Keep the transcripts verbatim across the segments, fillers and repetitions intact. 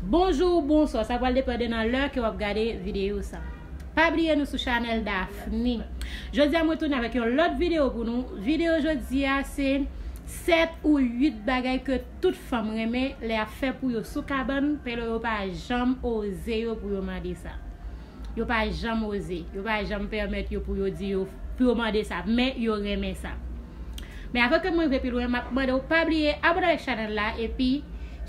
Bonjou ou bonswa, sa pral depande nan lè ke w ap gade videyo sa. Pa bliye nou sou chanèl Daphne. Jodi a mwen tounen avèk yon lòt videyo pou nou. Videyo jodi a se sèt ou uit bagay ke tout fanm renmen lè y ap fè pou yo sou kabann, pelo yo pa janm oze yo pou yo mande sa. Yo pa janm oze, yo pa janm pèmèt yo pou yo di yo, pou yo mande sa, men yo renmen sa. Men avan ke mwen rive pi lwen, m ap mande w pa bliye abòne avèk chanèl la, epi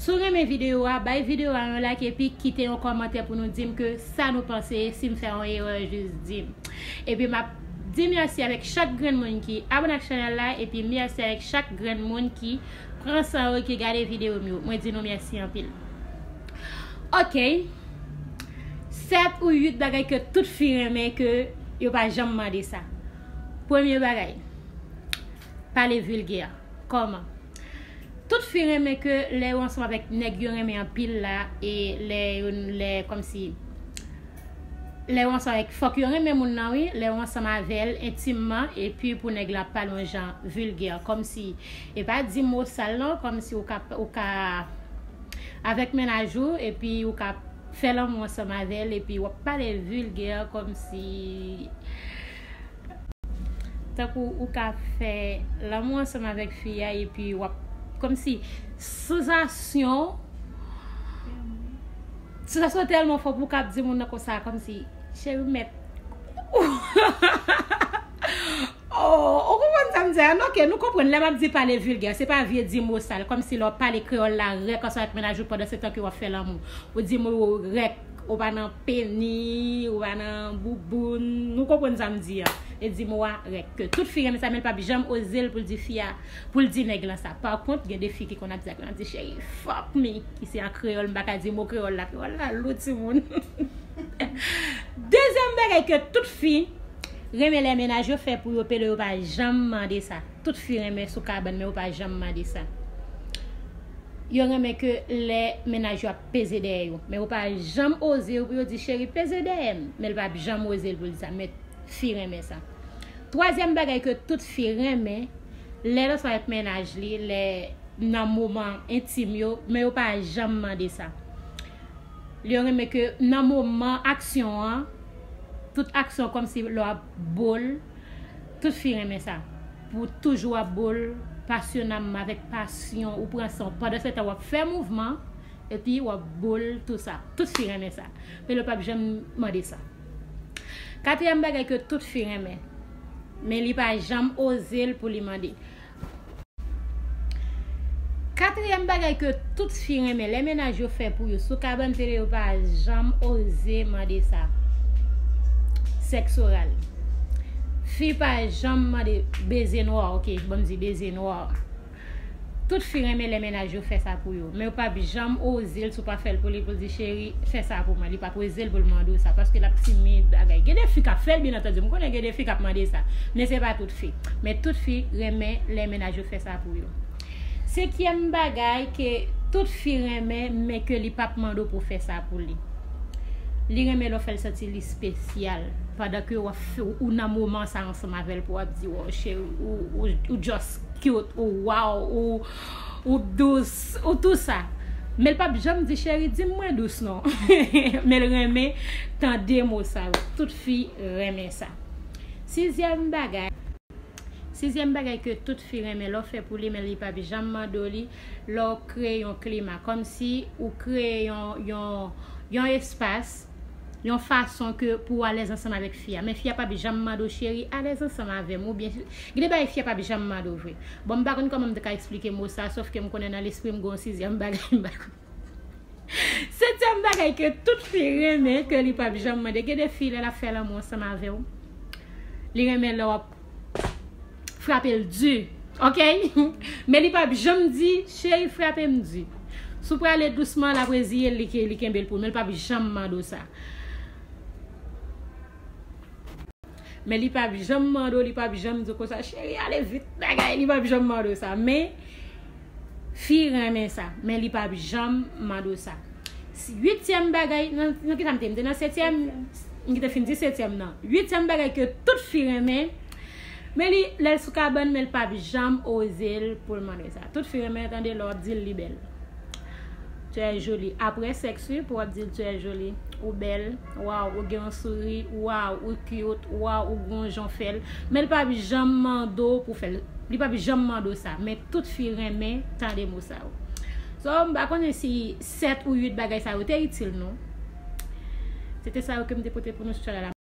si w renmen videyo a, bay videyo a yon like, epi kite yon kòmantè pou nou di m ke sa nou panse, si m fè yon erè, jis di m. Epi m ap di mèsi avèk chak grenn moun ki abòne ak chanèl la, epi mèsi avèk chak grenn moun ki pran san yo, ki gade videyo m yo. Mwen di nou mèsi anpil. Ok. Sèt ou uit bagay ke tout fi renmen ke yo pa janm mande sa. Premye bagay, pale vilgè. Kòman? Tout fi renmen ke lè yo ansanm avèk nèg yo renmen anpil la, e lè yo, lè, kòmsi, lè yo ansanm avèk, fòk yo renmen moun nan, wi, lè yo ansanm avè l entimman, epi pou nèg la ap pale yon jan vilgè, kòmsi, e pa di mo sal non, kòmsi ou ka, ou ka avèk mennaj ou, epi ou ka fè lanmou ansanm avè l, epi w ap pale vilgè, kòmsi, tankou ou ka fè lanmou ansanm avèk fi a, epi w ap, kòmsi, sansasyon, sansasyon tèlman fò pou w ka ap di moun nan konsa, kòmsi, cheri, mèt. Oh, ou konprann sa m di a? Non, ke nou konprann, lè m ap di pale vilgè, se pa vye di mo sal, kòmsi lè w ap pale kreyòl la rèk ansanm avèk mennaj ou pandan se tan ke w ap fè lanmou. Ou di mo yo rèk, ou pa nan peni, ou pa nan bouboun. Nou konprann sa m di a. E di mo a rèk. Ke tout fi renmen sa, men l p ap janm oze l pou l di fi a, pou l di nèg lan sa. Pa kont, gen de fi ki konn ap di sa, konn ap di, cheri, fuck me. Ki se an kreyòl, m pa ka di mo kreyòl la. Kreyòl la lou, timoun. Dezyèm bagay ke tout fi renmen lè mennaj yo fè pou yo, pelo yo pa janm mande sa. Tout fi renmen sou kabann, men yo pa janm mande sa. Yo renmen ke lè mennaj yo ap peze dèyè yo. Men yo pa janm oze yo pou yo di, cheri, peze dèyè m. Men l p ap janm oze l pou l di sa. Men fi renmen sa. Twazyèm bagay ke tout fi renmen, lè l ansanm avèk mennaj li, lè nan moman entim yo, men yo pa janm mande sa. Yo renmen ke nan moman aksyon an, tout aksyon kòmsi lè w ap bo l, tout fi renmen sa. Pou toujou w ap bo l pasyonamman, avèk pasyon, ou pran san w. Pandan se tan w ap fè mouvman, epi w ap bo l tou sa. Tout fi renmen sa. Men yo p ap janm mande sa. Katriyèm bagay ke tout fi renmen, men li pa janm oze l pou li mande. Katriyèm bagay ke tout fi renmen lè mennaj yo fè pou yo sou kabann, pelo yo pa janm oze mande sa. Sèks oral. Fi pa janm mande beze nwa, ok, ban m di beze nwa. Tout fi renmen lè mennaj yo fè sa pou yo. Men yo p ap janm oze l si w pa fè l pou li, pou l di, cheri, fè sa pou mwen. Li p ap oze l pou l mande w sa, paske l ap timid, bagay. Gen de fi k ap fè l, byen antandi. M konnen gen de fi k ap mande sa. Men se pa tout fi. Men tout fi renmen lè mennaj yo fè sa pou yo. Senkyèm bagay ke tout fi renmen, men ke li p ap mande w pou w fè sa pou li. Li renmen lè w fè l santi li espesyal. Pandan ke w ap fè, ou nan moman sa ansanm avè l, pou w ap di, wow, cheri, ou, ou, ou just cute, ou wow, ou, ou dous, ou tou sa. Men l p ap janm di, cheri, di m mwen dous non. Men l renmen tande mo sa yo. Tout fi renmen sa. Sizyèm bagay. Sizyèm bagay ke tout fi renmen lè w fè pou li, men li p ap janm mande w li, lè w kreye yon klima. Kòmsi ou kreye yon, yon, yon espas, yon fason ke pou w alèz ansanm avèk fi a. Men fi a p ap janm mande w, cheri, alèz ansanm avè m, oubyen, gen de bagay fi a p ap janm mande w vre. Bon, m pa konn kòman m te ka eksplike mo sa, sòf ke m konnen nan lespri m gen yon sizyèm bagay m pa konn. Setyèm bagay ke tout fi renmen, ke li p ap janm mande, gen de fi lè l ap fè lanmou ansanm avè w, li renmen lè w ap frape l di, ok? Men li p ap janm di, cheri, frape m di. Si w prale dousman, l ap reziye l, li ke-, li kenbe l pou l, men li p ap janm mande w sa. Men li p ap janm mande w, li p ap janm di w konsa, cheri, ale vit, bagay, li p ap janm mande w sa. Men, fi renmen sa, men li p ap janm mande w sa. S-, uityèm bagay, nan, nan ki sa m te, m te nan setyèm? Setyèm. M te fin di setyèm nan. Uityèm bagay ke tout fi renmen, men li, lè l sou kabann, men l p ap janm oze l pou l mande sa. Tout fi renmen tande lè w ap di l li bèl. Tu es jolie. Apre sèks, wi, pou w ap di l tu es jolie. Ou bèl. Waw, ou gen yon souri. Waw, ou cute. Waw, ou gon jan w fè l. Men l p ap janm mande w pou fè l. Li p ap janm mande w sa. Men tout fi renmen tande mo sa yo. So, m pa konnen si sèt ou uit bagay sa yo te itil nou. Se te sa yo ke m te pote pou nou sou chanèl la.